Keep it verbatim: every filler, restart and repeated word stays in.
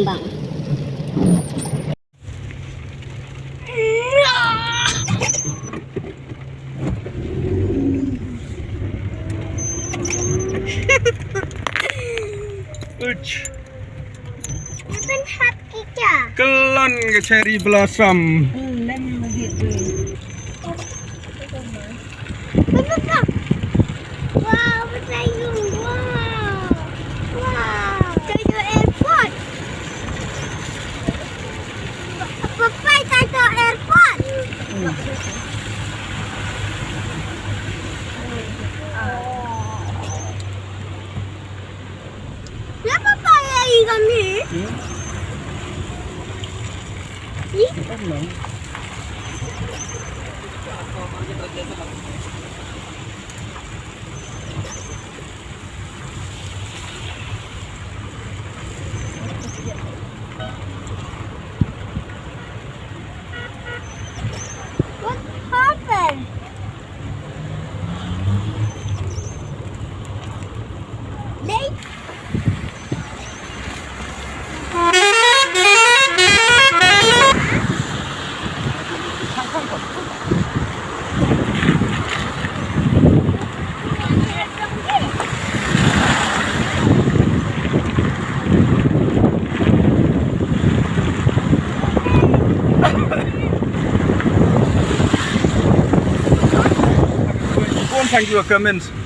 Bang. Uch. Open hap kita. Kyllon ka cherry blossom. Lem lagi tu. Wow, Taito. Wow. Wow. Taito Airport. Papai, Taito Airport. Kenapa papai lagi kami? Hmm? Ih. Tenang. What happened? Late. Go and find your comments.